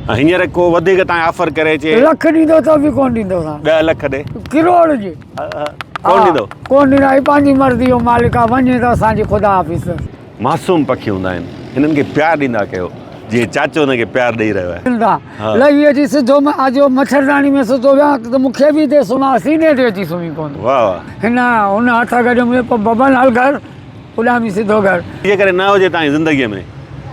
هينئر ڪو وڌيڪ تان آفر ڪري چي. لک ڏيندو ته به ڪون ڏيندو سان. 10 لک ڏي. ڪروڙ جي. ڪون ڏيندو. ڪون ڏيندو هي پنهنجي مرضي جو مالڪ آ وڃي ته اسان جي خدا حافظ. معصوم پکي هوندا آهن هنن کي پيار ڏيندا ڪيو جيئن چاچو هن کي پيار ڏئي رهيو آهي. ملدا لهي اچي سڌو جو مڇرداني ۾ ستو ويان ته مون کي به هتي سمهان سيني تي اچي سمهي پوندو. واه واه. هن هن هٿ گڏيو منهنجو پوء ببن هل گهر. اڏامي سڌو گهر. جيڪڏهن نه هجي تانجي زندگيء ۾.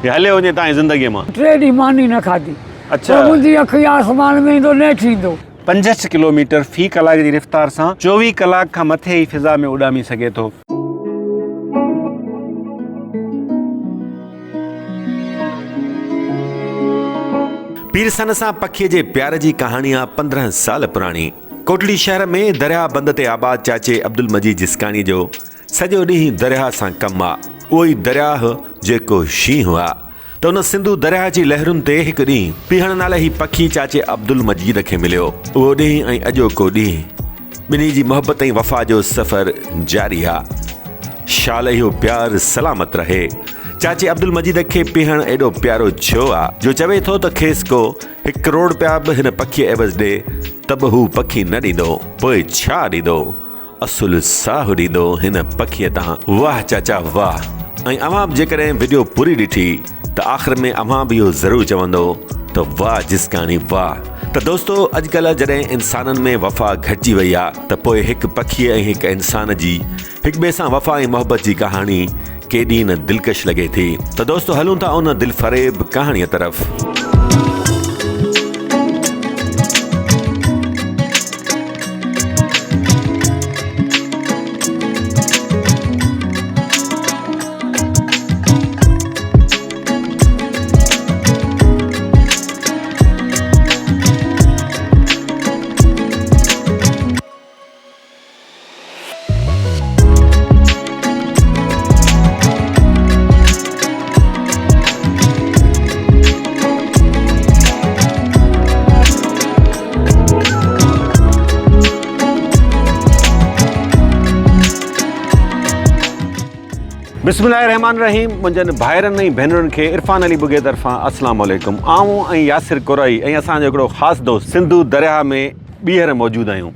يا هليو وڃي تانجي زندگيء مان. ٽي ڏينهن ماني نه کاڌي. اڇا. پوء منهنجي اک ئي آسمان ۾ ايندو نيٺ ايندو. 65 ڪلوميٽر في ڪلاڪ جي رفتار سان 24 ڪلاڪ کان مٿي ئي فضا ۾ اڏامي سگهي ٿو. پيرسن سان پکيء جي پيار جي ڪهاڻي آ 15 سال پراڻي. ڪوٽڙي شهر ۾ درياهه بند تي آباد چاچي عبدالمجيد جسڪاڻي جو سڄو ڏينهن درياهه سان ڪم آ، اهو ئي درياهه جيڪو شينهن آ. ته ان سنڌو درياهه جي لهرن تي هڪ ڏينهن پيهڻ نالي هي پکي چاچي عبدالمجيد کي مليو. اهو ڏينهن ۽ اڄوڪو ڏينهن ٻنهي جي محبت ۽ وفا جو سفر جاري آ. شال اهو پيار سلامت رهي. چاچي عبدالمجيد کي پيهڻ ايڏو پيارو ڇو آ جو چوي ٿو ته کيس ڪو هڪ ڪروڙ رپيا به هن پکيء عيوض ڏي ته به هو پکي نه ڏيندو، پوء ڇا ڏيندو؟ اصل ساهه ڏيندو هن پکيء تان. واه چاچا واه ۽ اوهان به جيڪڏهن وڊيو پوري ڏٺي ته آخر ۾ اوهان به اهو ضرور چوندو ته واه جسڪاڻي واه ته دوستو اڄڪلهه جڏهن انسانن ۾ وفا گهٽجي وئي آ ته پوء هڪ پکيء ۽ هڪ انسان جي هڪ ٻئي سان وفا ۽ محبت جي ڪهاڻي ڪيڏي نه دلڪش لڳي ٿي ته دوستو هلون ٿا ان دلفريب ڪهاڻيء طرف. بسم الله الرحمن الرحيم منهنجن ڀائرن ۽ ڀينرن کي عرفان علي ٻگهي طرفان السلام عليڪم آئون ۽ ياسر ڪورائي ۽ اسان جو هڪڙو خاص دوست سنڌو درياهه ۾ ٻيهر موجود آهيون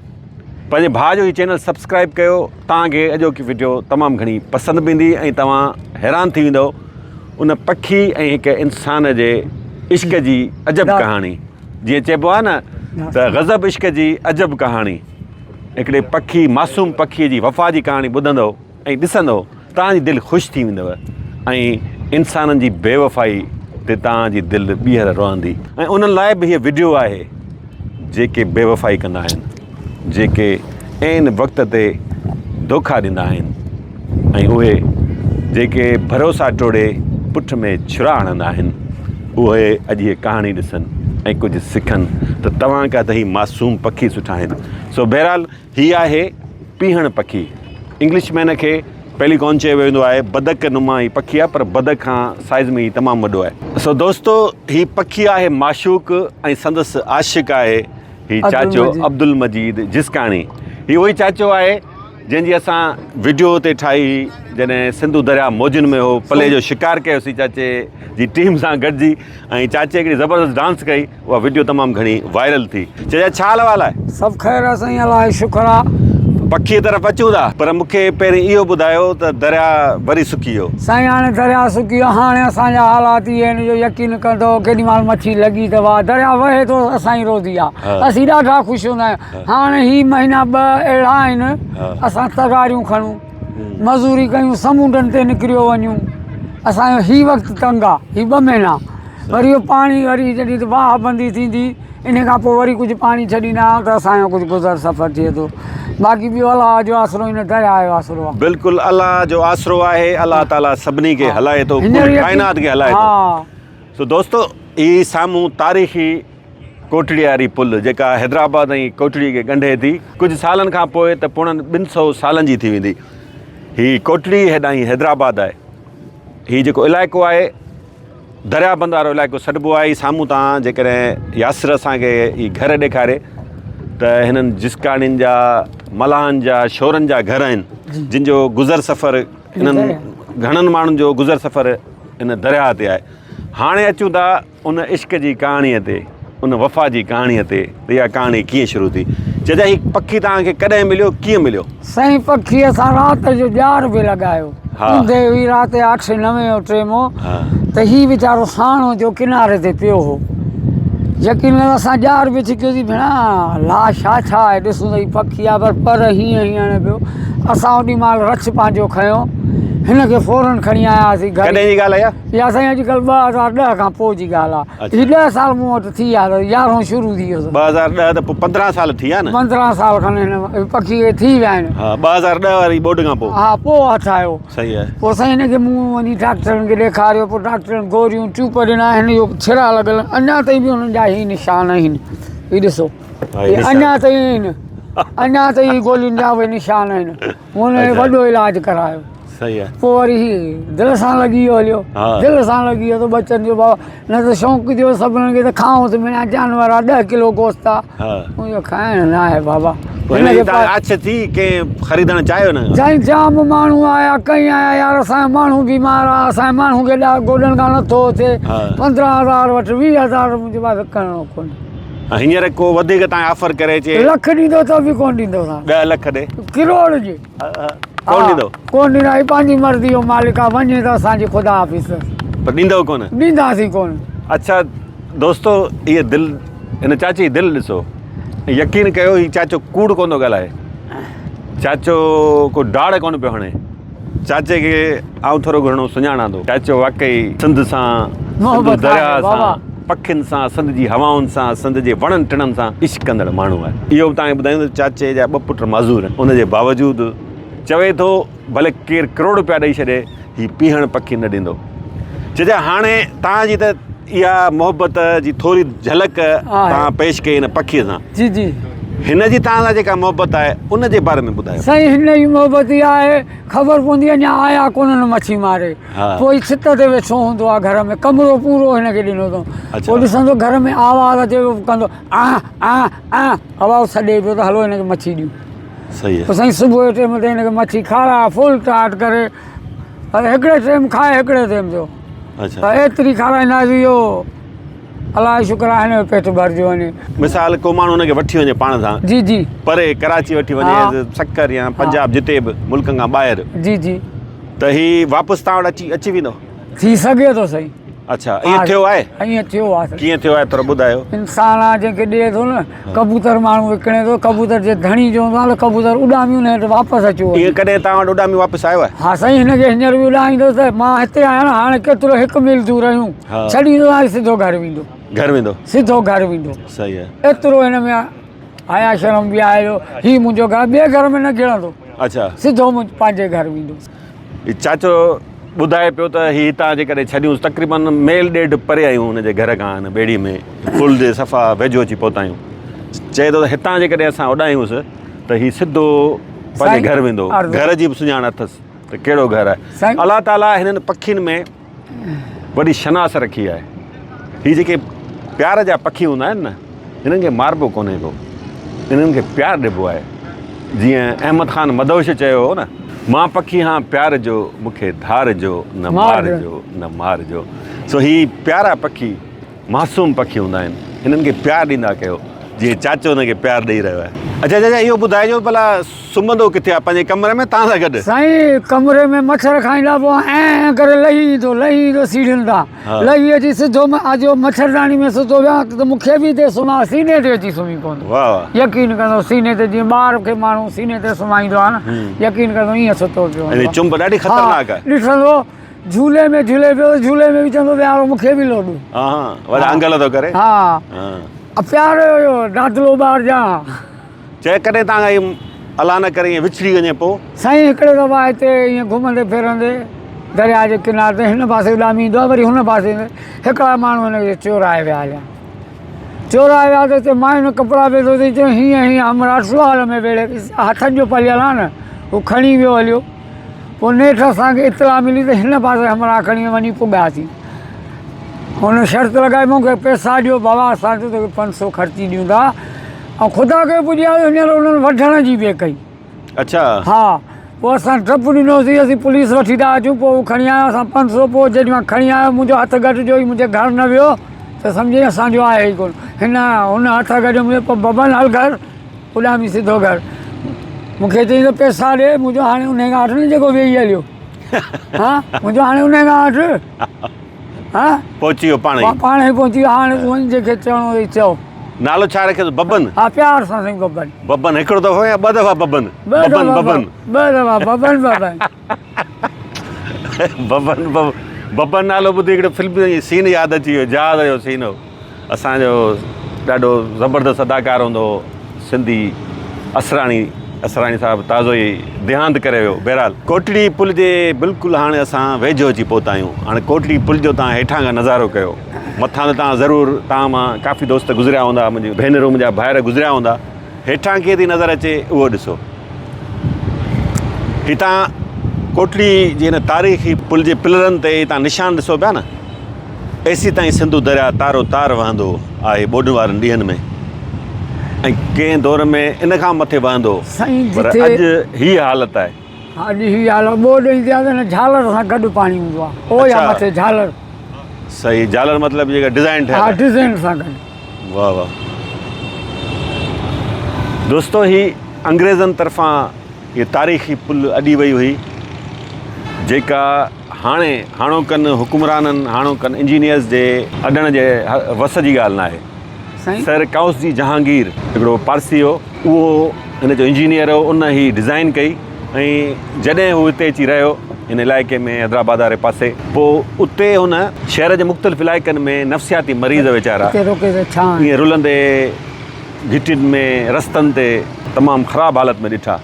پنهنجي ڀاء جو هي چينل سبسڪرائب ڪيو توهان کي اڄوڪي وڊيو تمام گهڻي پسند به ايندي ۽ توهان حيران ٿي ويندو ان پکي ۽ هڪ انسان جي عشق جي عجب ڪهاڻي جيئن چئبو آهي نه ته غضب عشق جي عجب ڪهاڻي هڪڙي پکي معصوم پکي جي وفا جي ڪهاڻي ٻڌندو ۽ ڏسندو توهان جي دل خوش ٿي ويندو ۽ انسانن جي بي وفائي تي توهان جي دل ٻيهر روئندي ۽ انهن لاء به هيء وڊيو آهي جيڪي بي وفائي ڪندا آهن جيڪي عين وقت تي دوکا ڏيندا آهن ۽ اهي جيڪي ڀروسا ٽوڙي پٺ ۾ ڇرا هڻندا آهن اهي اڄ هيء ڪهاڻي ڏسن ۽ ڪجهه سکن ته توهان کان ته هي معصوم پکي سٺا آهن سو بهرحال هي آهي پيهڻ پکي. انگلش مين کي پيليڪان چيو ويندو آهي. بدڪ نما هي پکي آهي پر بدڪ کان سائيز ۾ هي تمام وڏو آهي. سو دوستو هي پکي آهي معشوق ۽ سندس عاشق آهي هي چاچو عبدالمجيد جسڪاڻي. هي اهو ئي چاچو آهي جنهن جي اسان وڊيو تي ٺاهي هئي جڏهن سنڌو درياء موجن ۾ هو پلي جو شڪار ڪيوسين چاچي جي ٽيم سان گڏجي ۽ چاچي هڪڙي زبردست ڊانس ڪئي. اها وڊيو تمام گهڻي وائرل ٿي. چچا ڇا حال احوال آهي؟ سڀ خير آ سائين الله جو شڪر آ. پکيء طرف اچون ٿا پر مون کي پهرين اهو ٻڌايو ته درياء وري سڪي ويو. سائين هاڻي درياء سڪي ويو هاڻي اسان جا حالات اهي آهن جو يقين ڪندو ڪيڏي مهل مڇي لڳي ته واهه درياء وهي ٿو اسان جي روزي آ اسين ڏاڍا خوش هوندا آهيون هاڻي هي مهينا ٻه اهڙا آهن اسان تغاريون کڻون مزوري ڪيون سمونڊن تي نڪريو وڃون اسان جو هي وقت تنگ آ هي ٻه مهينا وري اهو پاڻي وري جڏهن ته واهه بندي ٿيندي ان کان پوء وري ڪجهه پاڻي ڇڏيندا ته اسان جو ڪجهه گذر سفر ٿئي ٿو باقي ٻيو الله جو آسرو ان درياء جو آسرو آهي. بلڪل الله جو آسرو آهي الله تعالي سڀني کي هلائي ٿو پوري ڪائنات کي هلائي ٿو سو دوستو هي سامهون تاريخي ڪوٽڙي واري پل جيڪا حيدرآباد ۽ ڪوٽڙي کي ڳنڍي ٿي ڪجهه سالن کان پوء ته پوڻن ٻن سئو سالن جي ٿي ويندي هي ڪوٽڙي هيڏانهن حيدرآباد آهي هي جيڪو علائقو آهي دريا بند وارو علائقو سڏبو آهي سامهون تان جيڪڏهن ياسر اسان کي هي گهر ڏيکاري ته هنن جسڪاڻين جا ملاحن جا شورن جا گهر آهن جن جو گذر سفر انهن گهڻن ماڻهن جو گذر سفر ان درياهه تي آهي. هاڻي اچون ٿا ان عشق جي ڪهاڻيء تي، ان وفا جي ڪهاڻيء تي ته اها ڪهاڻي ڪيئن شروع ٿي. چچا هي پکي توهان کي ڪڏهن مليو، ڪيئن مليو؟ سائين پکي اسان رات جو ڄار به لڳايو. اوندهه هئي رات جا اٺين نوين جو ٽيم هو ته هي ويچارو ساڻو ٿيو ڪناري تي پيو هو. يقين ڪر اسان ڄار به ڇڪيوسين ڀيڻا لاش آ ڇا آهي ڏسون ته هي پکي آ پر پر هيئن هيئن هڻي پيو. اسان اوڏي مهل رڇ پنهنجو کنيو هن کي فورن کڻي آياسين گهر. ڪڏهن جي ڳالهه آهي اها؟ اها سائين اڄڪلهه 2010 کان پوء جي ڳالهه آهي. هي 10 سال مون وٽ ٿي ويا ته يارهون شروع ٿي ويو. 2010 ته پوء 15 سال ٿي ويا نه؟ 15 سال کن هن پکي کي ٿي ويا آهن. ها 2010 واري ٻوڏ کان پوء. ها پوء هٿ آيو. صحيح آهي. پوء سائين هن کي مون وڃي ڊاڪٽرن کي ڏيکاريو پوء ڊاڪٽرن گوريون ٽيوب ڏنا هن جو ڇرا لڳل اڃا تائين به هنن جا هي نشان آهن هي ڏسو هي اڃا تائين آهن اڃا تائين گولين جا اهي نشان آهن. هن وڏو علاج ڪرايو. صحيح آهي. پوء وري هي دل سان لڳي ويو هليو. دل سان لڳي ويو ته ٻچن جو بابا نه ته شوق ٿيو سڀني کي ته کائون ته مڙيا جانور آ 10 ڪلو گوشت آ. اهو کائڻ نه آهي بابا. هن کي آڇ ٿي ڪنهن خريدڻ چاهيو نه؟ سائين جام ماڻهو آيا ڪئين آيا يار اسان جو ماڻهو بيمار آ اسان جي ماڻهو کي گوڏن کان نٿو اٿي 15000 وٺ 20000 منهنجو بابا وڪڻڻو ڪونهي. هينئر ڪو وڌيڪ تان آفر ڪري چي. لک ڏيندو ته به ڪونه ڏيندو سان. 10 لک ڏي. ڪروڙ جي. ڪونه ڏيندو. ڪونه ڏيندو هي پنهنجي مرضي جو مالڪ آ وڃي ته اسان جي خدا حافظ. پر ڏيندو ڪونه. ڏينداسين ڪونه. اڇا دوستو هي دل هن چاچي جي دل ڏسو يقين ڪيو هي چاچو ڪوڙ ڪونه ٿو ڳالهائي چاچو ڪو ڊاڙ ڪونه پيو هڻي. چاچي کي آئون ٿورو گهڻو سڃاڻان ٿو. چاچو واقعي سنڌ سان، سنڌو درياهه سان، پکين سان، سنڌ جي هوائن سان، سنڌ جي وڻن ٽڻن سان عشق ڪندڙ ماڻهو آهي. اهو به توهان کي ٻڌايون ته چاچي جا ٻه پٽ معذور آهن، ان جي باوجود چوي ٿو ڀلي ڪير ڪروڙ رپيا ڏئي ڇڏي هي پيهڻ پکي نه ڏيندو. چچا هاڻي توهان جي ته اها محبت جي ٿوري جهلڪ توهان پيش ڪئي هن پکيء سان. جي جي. هن جي توهان سان جيڪا محبت آهي ان جي باري ۾ ٻڌايو. سائين هن جي محبت اها آهي خبر پوندي اڃا آيا ڪونهن مڇي ماري پوء هي ڇت تي ويٺو هوندو آهي گهر ۾ ڪمرو پورو هن کي ڏنو اٿئون پوء ڏسندو گهر ۾ آواز اچي پيو ڪندو آن آن آن آواز سڏي پيو ته هلو هن کي مڇي ڏيون. صحيح. پوء سائين صبح جو ٽيم تي هن کي مڇي کارائي فل ٽاٽ ڪري پر هڪڙي ٽيم کائي هڪڙي ٽيم جو پر ايتري کارائينداسين جو الله جو شڪر آهي هن جو پيٽ ڀرجي وڃي. مثال ڪو ماڻهو هن کي وٺي وڃي پاڻ سان. جي جي. پري ڪراچي وٺي وڃي سکر يا پنجاب جتي به ملڪن کان ٻاهر. جي جي. ته هي واپس توهان وٽ اچي اچي ويندو؟ ٿي سگهي ٿو سائين. اڇا ائين ٿيو آهي؟ ائين ٿيو آهي سائين. ڪيئن ٿيو آهي ٿورو ٻڌايو. انسان آهي جنهن کي ڏئي ٿو نه ڪبوتر ماڻهو وڪڻي ٿو ڪبوتر جي ڌڻي جو هوندو آهي ته ڪبوتر اڏامي ان وٽ واپس اچيو وڃي. ائين ڪڏهن توهان وٽ اڏامي واپس آيو آهي؟ ها سائين هن کي هينئر به اڏائيندس ته مان هتي آهيان نه هاڻي ڪيترو هڪ ميل دور آهيون ڇڏيندو آهيان سڌو گهر ويندو. گهر ويندو؟ سڌو گهر ويندو. صحيح آهي. ايترو هن ۾ حيا شرم به آهي جو هي منهنجو گهر ٻئي گهر ۾ نه گهڙندو. اڇا. سڌو پنهنجي گهر ويندو. هي چاچو ٻڌائي پيو ته هي هتان جيڪڏهن ڇڏيونس تقريبن ميل ڏيڍ پري آهيون هن جي گهر کان هن ٻيڙي ۾ پل جي صفا ويجهو اچي پهتا آهيون چئي ٿو ته هتان جيڪڏهن اسان اڏايونس ته هي سڌو پنهنجي گهر ويندو گهر جي به سڃاڻ اٿس ته ڪهڙو گهر آهي الله تعاليٰ هنن پکين ۾ وڏي شناس رکي آهي. هي جيڪي پيار جا پکي هوندا آهن نه هنن کي ماربو ڪونهي ڪو. انهن کي پيار ڏبو آهي. جيئن احمد خان مدهوش چيو هو نه. مان پکي هان پيار جو مون کي ڌار جو نه مار جو نه مار جو. سو هي پيارا پکي معصوم پکي هوندا آهن. انهن کي پيار ڏيندا ڪيو جيئن چاچو هن کي پيار ڏئي رهيو آهي. اڇا چاچا اهو ٻڌائجو ڀلا سمهندو ڪٿي آهي پنهنجي ڪمري ۾ توهان سان گڏ؟ سائين ڪمري ۾ مڇر کائيندا پوء ائين ائين ڪري لهي ايندو لهي ايندو سيڙهين تان لهي اچي سڌو جو مڇرداني ۾ ستو ويا ته مون کي به هتي سمهاء سيني تي اچي سمهي پوندو واه واه يقين ڪندو سيني تي جيئن ٻار کي ماڻهو سيني تي سمهائيندو آهي نه يقين ڪندو ائين ستو پيو هوندو آهي چنب ڏاڍي خطرناڪ آهي ڏسندو جهولي ۾ جهولي پيو جهولي ۾ به چوندو ويهارو مون کي به لوڏو ها وڏا انگل ٿو ڪري ها پيارو دادلو ٻار جا چئي ڪڏهن تان کان الله نه ڪري ائين وڇڙي وڃي پوء. سائين هڪڙي دفعا هتي ائين گهمندي ڦرندي درياء جي ڪناري تي هن پاسي اڏامي ايندو آهي وري هن پاسي ايندو آهي هڪڙا ماڻهو هن کي چورائي ويا هليا چورائي ويا ته هتي ماين ڪپڙا پئي ڌوتي چيو هيئن هيئن همراهه ٽوال ۾ ويڙهي هٿن جو پليل آهي نه هو کڻي ويو هليو پوء نيٺ اسان کي اطلاع ملي ته هن پاسي همراهه کڻي وڃي پڳاسين. هن شرط لڳائي مون کي پئسا ڏيو بابا اسان چيو توکي 500 خرچي ڏيون ٿا ۽ خدا کي پڄيا هينئر انهن وڍڻ جي پئي ڪئي. اڇا. ها پوء اسان ڊپ ڏنوسين اسين پوليس وٺي ٿا اچون پوء هو کڻي آيو اسان 500 پوء جيڏي مهل کڻي آيو منهنجو هٿ گهٽ جو هي منهنجي گهر نه ويو ته سمجهي اسان جو آهي ئي ڪونه هن هن هٿ گڏيو منهنجو پوء ببن هل گهر اڏامي سڌو گهر مون کي چيائين ته پئسا ڏي مون چيو هاڻي انهي کان وٺ نه جيڪو ويهي هليو ها مون چيو هاڻي انهي کان وٺ ها پهچي ويو پاڻ ئي پاڻ ئي پهچي ويو هاڻي تون وڃ جنهن کي چوڻو اٿئي چئو. نالو ڇا رکيس ببن؟ ها پيار سان سائين ببن. ببن هڪڙو دفعو يا ٻه دفعا ببن؟ ببن ببن. ٻه دفعا ببن ببن. ببن ببن ببن نالو ٻڌي هڪڙو فلم جي سين ياد اچي ويو جهاز جو سين هو اسان جو ڏاڍو زبردست اداڪار هوندو هو سنڌي اسراڻي اسراڻي صاحب تازو ئي ديهانت ڪري ويو بهرحال ڪوٽڙي پل جي بلڪل هاڻي اسان ويجهو اچي پهتا آهيون هاڻي ڪوٽڙي پل جو تان هيٺان کان نظارو ڪيو مٿان ته تان ضرور تان مان ڪافي دوست گذريا هوندا منهنجي ڀينرون منهنجا ڀائر گذريا هوندا هيٺان ڪيئن ٿي نظر اچي اهو ڏسو هتان ڪوٽڙي جي هن تاريخي پل جي پلرن تي هتان نشان ڏسو پيا نه ايسي تائين سنڌو درياء تارو تار وهندو آهي ٻوڏ وارن ڏينهن ۾ ۽ ڪنهن دور ۾ ان کان مٿي وهندو پر اڄ هي حالت آهي. اڄ هي حالت ٻوڏ ايندي آهي ته هن جهالر سان گڏ پاڻي هوندو آهي او يا مٿي جهالر. صحيح جهالر مطلب جيڪا ڊزائن ٺهيل آهي. ها ڊزائن سان گڏ. واه واه دوستو هي انگريزن طرفان هي تاريخي پل اڏي وئي هئي جيڪا هاڻي هاڻوڪن حڪمرانن هاڻوڪن انجنيئرز جي اڏڻ جي وس جي ڳالهه ناهي. سر ڪائوس جي جهانگير هڪڙو پارسي هو اهو هن جو انجنيئر هو ان هي ڊزائن ڪئي ۽ جڏهن هو هتي اچي رهيو هن علائقي ۾ حيدرآباد واري پاسي پوء اتي هن شهر جي مختلف علائقن ۾ نفسياتي مريض ويچارا ائين رلندي گهٽين ۾ رستن تي تمام خراب حالت ۾ ڏٺا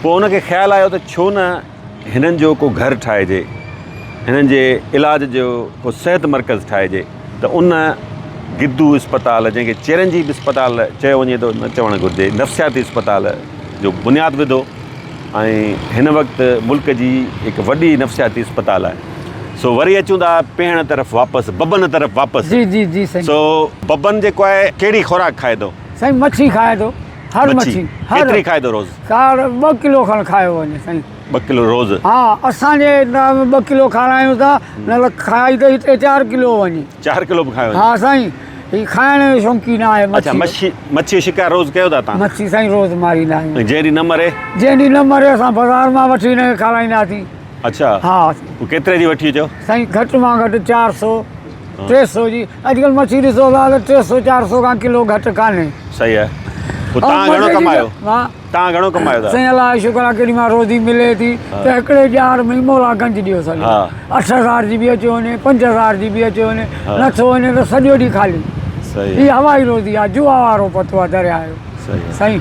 پوء هن کي خيال آيو ته ڇو نه هنن جو ڪو گهر ٺاهجي، هنن جي علاج جو ڪو صحت مرڪز ٺاهجي ته ان گدو اسپتال جنهن کي چيرنجيب اسپتال چيو وڃي ٿو نه چوڻ گهرجي نفسياتي اسپتال جو بنياد وڌو ۽ هن وقت ملڪ جي هڪ وڏي نفسياتي اسپتال آهي سو وري اچون ٿا پهڻ طرف واپس ببن طرف واپس جي جي جي سائين سو ببن جيڪو آهي ڪهڙي خوراڪ کائي ٿو؟ سائين مڇي کائي ٿو. هر مڇي هر ڪيتري کائي ٿو روز؟ ڪار 2 ڪلو کن کايو وڃي سائين. 2 ڪلو روز؟ ها اسان جي 2 ڪلو کارايون ٿا نه ته کائي ته هتي 4 ڪلو وڃي. 4 ڪلو به کايو وڃي؟ ها سائين هي کائڻ جو شوقين آهي مڇي. اڇا مڇي مڇي شڪار روز ڪيو ٿا تان؟ مڇي سائين روز ماريندا آهيون. ۽ جنهن ڏينهن نه مري؟ جنهن ڏينهن نه مري اسان بازار مان وٺي هن کي کارائينداسين. اڇا ها. پوء ڪيتري جي وٺي اچو؟ سائين گهٽ مان گهٽ 400 300 جي اڄڪلهه مڇي ڏسو ٿا ته 300 400 کان ڪلو گهٽ ڪانهي. صحيح آهي پوء تان گهڻو ڪمايو؟ تان گهڻو ڪمايو ٿا؟ سائين الله جو شڪر آهي ڪيڏي مهل روزي ملي ٿي ته هڪڙي ڄار ۾ مولا گنج ڏيو سڄو 8000 جي به اچيو وڃي 5000 جي به اچيو وڃي نٿو وڃي ته سڄو ڏينهن خالي. هي هوائي روزي آهي جوا وارو پتو آهي درياء جو. سائين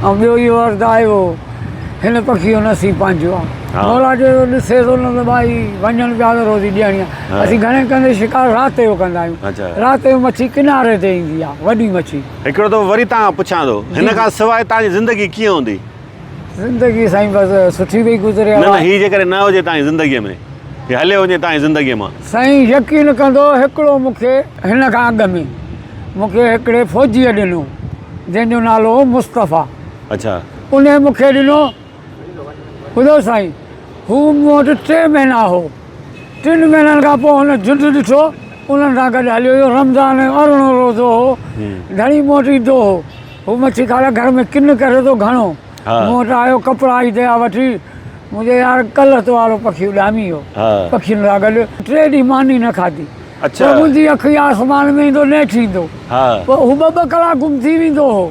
۽ ٻيو اهو عرض آهي اهو هن پکي جو نصيب پنهنجو آهي مولا جو ڏسي ٿو نه ته ڀائي وڃن پيا ته روزي ڏيڻي آهي اسين گهڻي ڪندي شڪار رات جو ڪندا آهيون رات جو مڇي ڪناري تي ايندي آهي وڏي مڇي. هڪڙو دفعو وري توهان کان پڇان ٿو هن کان سواء توهان جي زندگي ڪيئن هوندي؟ زندگي سائين بس سٺي پئي گذري. نه نه هي جيڪڏهن نه هجي توهان جي زندگي ۾ هي هليو وڃي توهان جي زندگي مان. سائين يقين ڪندو هڪڙو مون کي هن کان اڳ ۾ مون کي هڪڙي فوجيء ڏنو جنهن جو نالو هو مصطفيٰ. اڇا. انهيء مون کي ڏنو. ٻڌو سائين هو مون وٽ ٽي مهينا هو. ٽن مهينن کان پوء هن جهنڊ ڏٺو انهن سان گڏ هليو ويو. رمضان جو ارڙهون روزو هو. ڌڻي مون وٽ ايندو هو. هو مڇي کارائي گهر ۾ ڪن ڪري ٿو گهڻو. مون وٽ آيو ڪپڙا عيد جا وٺي. مون چيو يار ڪلهه تو وارو پکي اڏامي ويو. پکين سان گڏ ٽي ڏينهن ماني نه کاڌي. پوء منهنجي اک ئي آسمان ۾ ايندو نيٺ ايندو. پوء هو ٻه ٻه ڪلاڪ گم ٿي ويندو هو.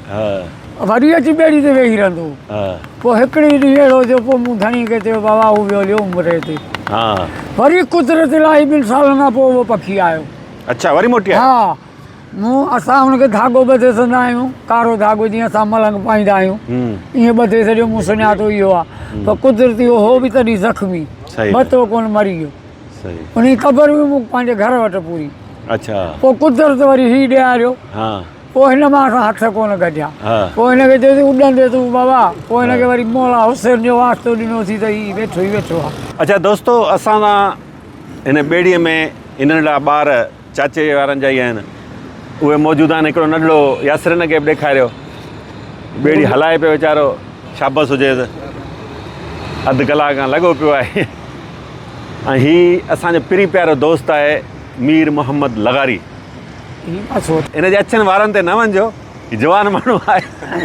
وري اچي ٻيڙي تي ويهي رهندو هو. پوء هڪڙي ڏينهن اهڙو ٿيو پوء مون ڌڻي کي چيو بابا هو ويو هليو عمري تي. وري قدرت الاهي ٻن سالن کان پوء اهو پکي آيو. اڇا وري موٽي آيو. ها مون اسان هن کي ڌاڳو ٻڌي سگهندا آهيون ڪارو ڌاڳو جيئن اسان ملنگ پائيندا آهيون ائين ٻڌي ڇڏيو مون سڃاتو اهو آهي پر قدرتي هو به تڏهن زخمي ٻتو ڪونه مري ويو. انهي قبر به مون پنهنجي گهر وٽ پوري. اڇا. پوء قدرت وري هي ڏياريو. ها. پوء هن مان اسان هٿ ڪونه ڪڍيا. ها. پوء هن کي چيوسين اڏندي تون بابا. پوء هن کي وري مولا حسين جو واسطو ڏنوسين ته هي ويٺو ئي ويٺو آ. اڇا دوستو اسان سان هن ٻيڙي ۾ هي ننڍڙا ٻار چاچي وارن جا ئي آهن اهي موجود آهن هڪڙو ننڍڙو ياسرن کي به ڏيکاريو ٻيڙي هلائي پيو ويچارو شابس هجيس. اڌ ڪلاڪ کان لڳو پيو آهي ۽ هي اسان جو پرين پيارو دوست آهي مير محمد لغاري. هن جي اڇن وارن تي نه وڃجو، هي جوان ماڻهو آهي،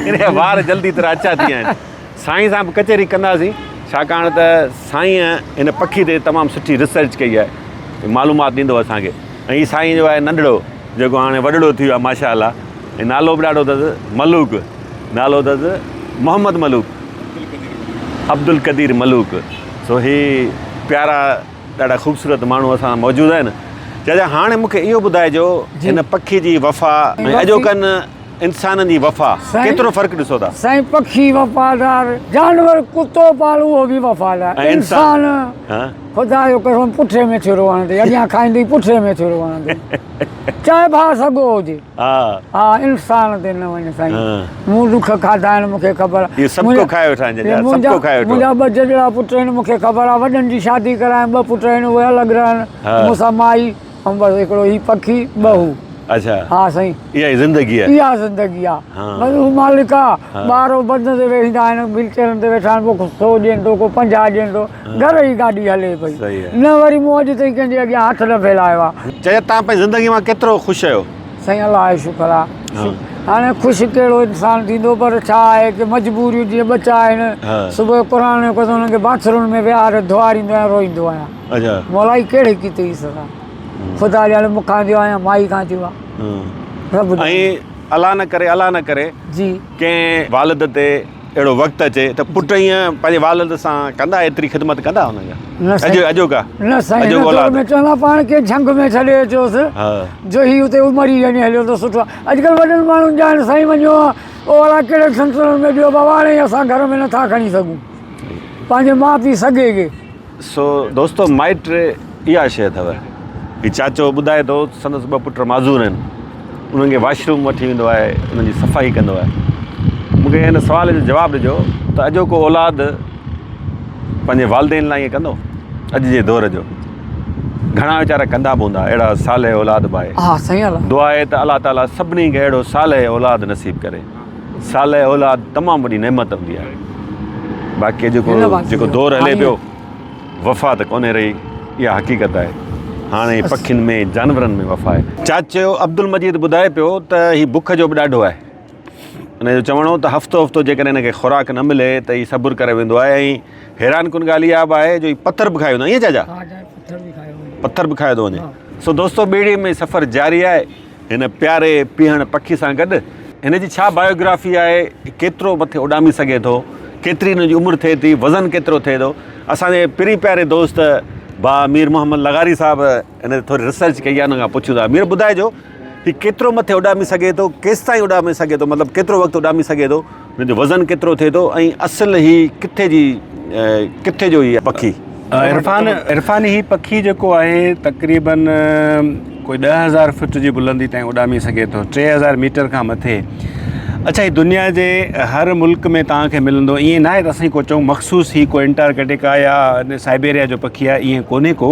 هن جا وار جلدي طرح اڇا ٿي ويا آهن. سائين سان به ڪچهري ڪنداسين، ڇاڪاڻ ته سائينء هن پکي تي تمام سٺي ريسرچ ڪئي آهي، معلومات ڏيندو اسان کي. ۽ هي سائين جو آهي ننڍڙو، جيڪو هاڻي وڏڙو ٿي ويو آهي ماشاء الله، ۽ نالو به ڏاڍو اٿس ملوڪ، نالو اٿس محمد ملوڪ، عبدالقدير ملوڪ. سو هي پيارا ڏاڍا خوبصورت ماڻهو اسان سان موجود آهن. چاچا هاڻي مون کي اهو ٻڌائجو هن پکي جي وفا ۽ اڄوڪن انسانن جي وفا ڪيترو فرق ڏسو ٿا؟ سائين پکي وفادار، جانور ڪتو پال اهو به وفادار، انسان خدا جو قسم پٺي ۾ ڇرو هڻندي، اڳيان کائيندي پٺي ۾ ڇرو هڻندي، چاهي ڀاء سڳو هجي. ها انسان تي نه وڃ سائين مون ڏک کاڌا آهن مونکي خبر اهو سڀ ڪو کائي ويٺا آهن جا سڀ ڪو کائي ويٺو منهنجا ٻه جڏڙا پٽ آهن مونکي خبر آهي وڏن جي شادي ڪرايم ٻه پٽ آهن اهي الڳ رهن مون سان مائي ۽ بس هڪڙو هي پکي ٻه هو اچھا ها سائين اها ئي زندگي آهي اها زندگي آهي بس هو مالڪ آهي ٻار بند تي ويهندا آهن ويل چيئرن تي ويٺا آهن پوء سو ڏين ٿو ڪو 50 ڏين ٿو گهر جي گاڏي هلي پئي نه وري مون اڄ تائين ڪنهن جي اڳيان هٿ نه ڦهلايو آهي. چيا توهان پنهنجي زندگي مان ڪيترو خوش آهيو؟ سائين الله جو شڪر آ هاڻي خوش ڪهڙو انسان ٿيندو پر ڇا آهي ڪي مجبوريون جيئن ٻچا آهن صبح جو قرآن جو قسم انهن کي باٿروم ۾ ويهاري ڌوئاريندو آهيان روئيندو آهيان مولا هي ڪهڙي ڪيتي جي سزا خدا ڄاڻي مون کان ٿيو آهي يا مائي کان ٿيو آهي رب ڄاڻي. ۽ الله نه ڪري الله نه ڪري جي ڪنهن والد تي اهڙو وقت اچي ته پٽ ائين پنهنجي والد سان ڪندا ايتري خدمت ڪندا ان جا اڄ اڄوڪا نه سائين هن دور ۾ چوندا پاڻ کي جهنگ ۾ ڇڏي اچوس جو هي اتي مري وڃي هليو ته سٺو آهي اڄڪلهه وڏن ماڻهن جا آهن سائين وڃو اهڙا ڪهڙي سنسرن ۾ ڏيو بابا هاڻي اسان گهر ۾ نٿا کڻي سگهون پنهنجي ماء پيء سگهي کي. سو دوستو مائٽ اها شيء اٿو. هي چاچو ٻڌائي ٿو سندس ٻه پٽ معذور آهن انهن کي واش روم وٺي ويندو آهي انهن جي صفائي ڪندو آهي مون کي هن سوال جو جواب ڏجو ته اڄوڪو اولاد پنهنجي والدين لاء ائين ڪندو اڄ جي دور جو گهڻا ويچارا ڪندا به هوندا اهڙا صالح اولاد به آهي ها سائين الله دعا آهي ته الله تعالي سڀني کي اهڙو صالح اولاد نصيب ڪري صالح اولاد تمام وڏي نعمت هوندي آهي باقي جيڪو جيڪو دور هلي پيو وفا ته ڪونهي رهي اها حقيقت آهي هاڻي پکين ۾ جانورن ۾ وفا آهي. چاچو عبدالمجيد ٻڌائي پيو ته هي بک جو به ڏاڍو آهي. هن جو چوڻ هو ته هفتو هفتو جيڪڏهن هن کي خوراڪ نه ملي ته هي صبر ڪري ويندو آهي ۽ حيران ڪن ڳالهه اها به آهي جو هي پٿر به کائي ويندو آهي ائين چاچا؟ پٿر به کائي ٿو وڃي. سو دوستو ٻيڙي ۾ سفر جاري آهي. هن پياري پيهڻ پکي سان گڏ هن جي ڇا بايوگرافي آهي، ڪيترو مٿي اڏامي سگهي ٿو، ڪيتري هن جي عمر ٿئي ٿي، وزن ڪيترو ٿئي ٿو، اسان جي پرين پياري دوست ڀاء مير محمد لغاري صاحب هن تي ٿوري ريسرچ ڪئي آهي ان کان پڇون ٿا. مير ٻڌائجو هي ڪيترو مٿي اڏامي سگهي ٿو، ڪيستائين اڏامي سگهي ٿو، مطلب ڪيترو وقت اڏامي سگهي ٿو، هن جو وزن ڪيترو ٿئي ٿو ۽ اصل هي ڪٿي جي ڪٿي جو هي پکي؟ عرفان عرفان هي پکي جيڪو آهي تقريبن ڪوئي 10000 فٽ جي بلندي تائين اڏامي سگهي ٿو 3000 ميٽر کان مٿي اڇا هي دنيا جي هر ملڪ ۾ توهان کي ملندو ائين ناهي ته اسين ڪو چئون مخصوص هي ڪو انٽارڪٽيڪا يا سائبيريا جو پکي آهي ائين ڪونهي ڪو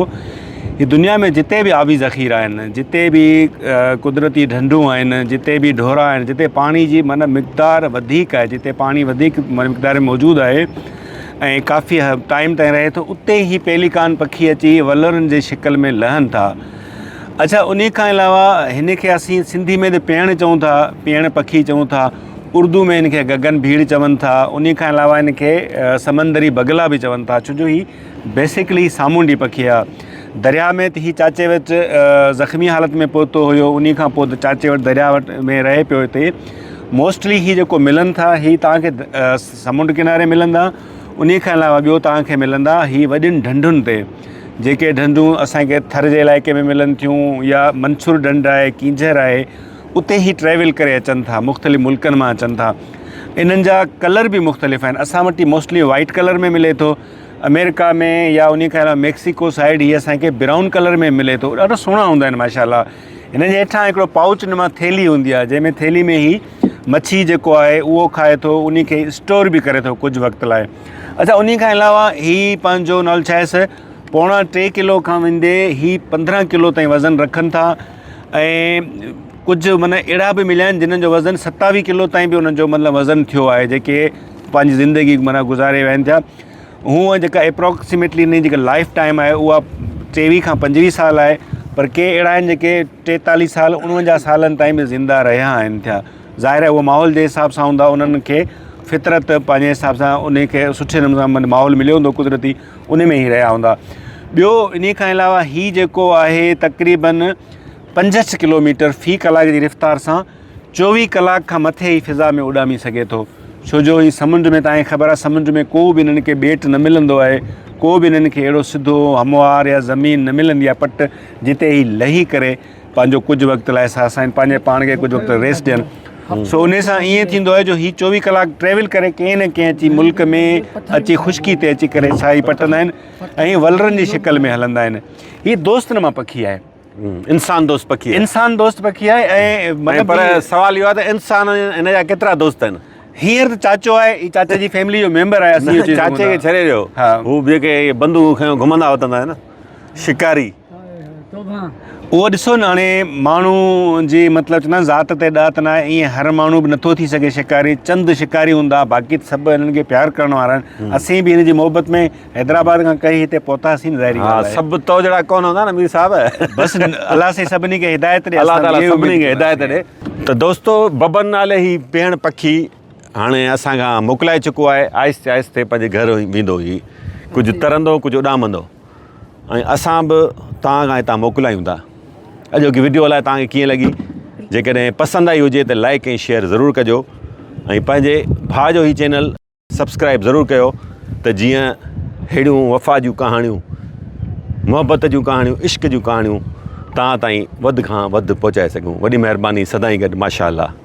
هي دنيا ۾ جتي به آبي ذخيرا آهن، جتي به قدرتي ڍنڍون آهن، جتي به ڍورا آهن، جتي پاڻي جي معنيٰ مقدار وڌيڪ آهي، جتي پاڻي وڌيڪ مقدار ۾ موجود آهي ۽ ڪافي ٽائيم تائين رهي ٿو اتي هي پيليڪان پکي اچي ولرن جي شڪل ۾ لهن ٿا. اڇا انهي کان علاوه هن کي اسين سنڌي ۾ ته پيڻ چئون ٿا، پيڻ پکي چئون ٿا، اردو ۾ هن کي گگن ڀيڙ چون ٿا، انهي کان علاوه هن کي سمندري بگلا به چون ٿا ڇو جو هي بيسڪلي سامونڊي پکي آ. درياء ۾ ته هي چاچي وٽ زخمي حالت ۾ پهتو هيو انهي کان پوء ته چاچي وٽ درياء وٽ ۾ رهي پيو هتي موسٽلي هي جيڪو ملن ٿا هي توهان کي سمنڊ ڪناري ملندا انهي کان علاوه ٻيو توهان کي ملندا هي وڏين ڍنڍن تي جيڪي ڍنڍون اسان کي ٿر جي علائقي ۾ ملن ٿيون يا منڇر ڍنڍ آهي ڪينجهر آهي اتي هي ٽريول ڪري اچن ٿا مختلف ملڪن مان اچن ٿا انهن جا ڪلر به مختلف آهن اسان وٽ هي موسٽلي وائيٽ ڪلر ۾ ملي ٿو آمريڪا ۾ يا انهي کان علاوه ميڪسيڪو سائيڊ هي اسان کي برائون ڪلر ۾ ملي ٿو ڏاڍا سهڻا هوندا آهن ماشاء الله هن جي هيٺان هڪڙو پائوچ نما ٿيلهي هوندي آهي جنهن ۾ ٿيلهي ۾ هي مڇي جيڪو آهي اهو کائي ٿو انهي کي اسٽور به ڪري ٿو ڪجهه وقت لاء اچھا انهي کان علاوه هي پنهنجو نالو ڇا آهي پوڻا ٽي ڪلو کان ويندي هي 15 ڪلو تائين وزن رکن ٿا ۽ ڪجهه معنی اهڙا به مليا آهن جنهن جو وزن 27 ڪلو تائين به انهن جو مطلب وزن ٿيو آهي جيڪي پنهنجي زندگي معنی گذاري وين ٿيا. هونء جيڪا ايپروڪسيميٽلي ان جي جيڪا لائف ٽائيم آهي اها ٽيويهه کان پنجويهه سال آهي پر ڪي اهڙا آهن جيڪي ٽيتاليهه سال اڻونجاهه سالن تائين به زنده رهيا آهن ٿيا ظاهر آهي اهو ماحول جي حساب سان هوندا انهن کي فطرت پنهنجي حساب سان ان کي سٺي نموني سان ماحول مليو هوندو قدرتي ان ۾ ئي رهيا هوندا ٻيو ان کان علاوه هي جيڪو آهي تقريبن 65 ڪلوميٽر في ڪلاڪ جي رفتار سان 24 ڪلاڪ کان مٿي هي فضا ۾ اڏامي سگهي ٿو ڇو جو هي سمنڊ ۾ تانکي خبر آهي سمنڊ ۾ ڪو به انهن کي ٻيٽ نه ملندو آهي ڪو به انهن کي اهڙو سڌو هموار يا زمين نه ملندي آهي پٽ جتي هي لهي ڪري پنهنجو ڪجهه وقت لاء ساهه سائين پنهنجي پاڻ کي ڪجهه وقت ريسٽ ڏين سو ان سان ائين ٿيندو آهي جو هي 24 ڪلاڪ ٽريول ڪري ڪنهن نه ڪنهن اچي ملڪ ۾ اچي خشڪي تي اچي ڪري ساهي پٽندا آهن ۽ ولرن جي شڪل ۾ هلندا آهن هي دوست نما پکي آهي انسان دوست پکي آهي انسان دوست پکي آهي ۽ مطلب پر سوال اهو آهي ته انسان هن جا ڪيترا دوست آهن هينئر ته چاچو آهي هي چاچي جي فيملي جو ميمبر آهي اسين چاچي کي ڇڏي ڏيو هو جيڪي بندوقون کنيو گهمندا وتندا آهن شڪاري اهو ڏسو نه هاڻي ماڻهو جي مطلب چوندا ذات تي ڏات نه آهي ائين هر ماڻهو به نٿو ٿي سگهي شڪاري چند شڪاري هوندا باقي سڀ هنن کي پيار ڪرڻ وارا آهن اسين به هن جي محبت ۾ حيدرآباد کان ڪهي هتي پهتاسين ظاهري ها ڳالهه آهي. سڀ تو جهڙا ڪونه هوندا نه مير صاحب. بس الله سائين سڀني کي هدايت ڏي الله اسان به تعالي اهي سڀني اميد کي هدايت ڏي. ته دوستو ببن نالي هي پيڻ پکي هاڻي اسان کان موڪلائي چڪو آهي آهستي آهستي پنهنجي گهر ويندو هي ڪجهه ترندو ڪجهه اڏامندو ۽ اسان به توهان کان هتان موڪلايون ٿا اڄوڪي وڊيو الائي توهان کي ڪيئن لڳي جيڪڏهن پسند آئي هجي ته لائڪ ۽ شيئر ضرور ڪجو ۽ پنهنجي ڀاء جو هي چينل سبسڪرائب ضرور ڪيو ته جيئن ههڙيون وفا جون ڪهاڻيون محبت جون ڪهاڻيون عشق جون ڪهاڻيون توهان تائين وڌ کان وڌ پهچائي سگهون وڏي مهرباني سدائين گڏ ماشاء الله.